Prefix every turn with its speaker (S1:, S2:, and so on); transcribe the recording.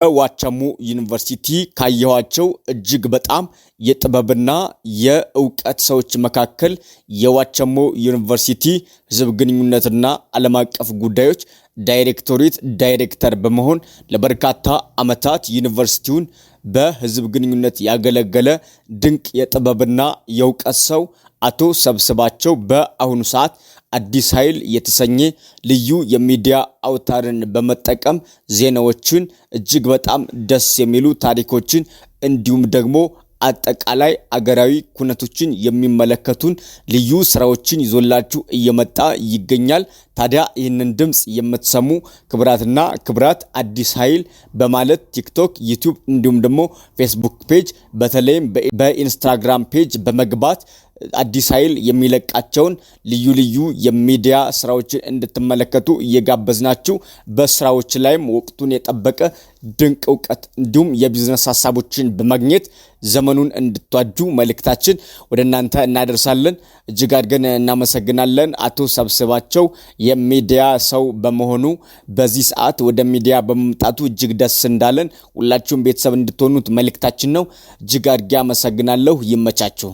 S1: በዋቸሞ ዩኒቨርሲቲ ካየኋቸው እጅግ በጣም የጥበብና የእውቀት ሰዎች መካከል የዋቸሞ ዩኒቨርሲቲ ሕዝብ ግንኙነትና ዓለም አቀፍ ጉዳዮች ዳይሬክቶሬት ዳይሬክተር በመሆን ለበርካታ ዓመታት ዩኒቨርሲቲውን በሕዝብ ግንኙነት ያገለገለ ድንቅ የጥበብና የእውቀት ሰው አቶ ሰብስባቸው በአሁኑ ሰዓት አዲስ ኃይል የተሰኘ ልዩ የሚዲያ አውታርን በመጠቀም ዜናዎችን፣ እጅግ በጣም ደስ የሚሉ ታሪኮችን እንዲሁም ደግሞ አጠቃላይ አገራዊ ኩነቶችን የሚመለከቱን ልዩ ስራዎችን ይዞላችሁ እየመጣ ይገኛል። ታዲያ ይህንን ድምፅ የምትሰሙ ክቡራትና ክቡራት፣ አዲስ ኃይል በማለት ቲክቶክ፣ ዩቲዩብ እንዲሁም ደግሞ ፌስቡክ page፣ በተለይም በኢንስታግራም page በመግባት አዲስ ኃይል የሚለቃቸውን ልዩ ልዩ የሚዲያ ስራዎችን እንድትመለከቱ እየጋበዝናችሁ፣ በስራዎች ላይም ወቅቱን የጠበቀ ድንቅ እውቀት እንዲሁም የቢዝነስ ሀሳቦችን በማግኘት ዘመኑን እንድትዋጁ መልእክታችን ወደ እናንተ እናደርሳለን። እጅግ አድርገን እናመሰግናለን። አቶ ሰብስባቸው የሚዲያ ሰው በመሆኑ በዚህ ሰዓት ወደ ሚዲያ በመምጣቱ እጅግ ደስ እንዳለን ሁላችሁም ቤተሰብ እንድትሆኑት መልእክታችን ነው። እጅግ አድርጌ አመሰግናለሁ። ይመቻችሁ።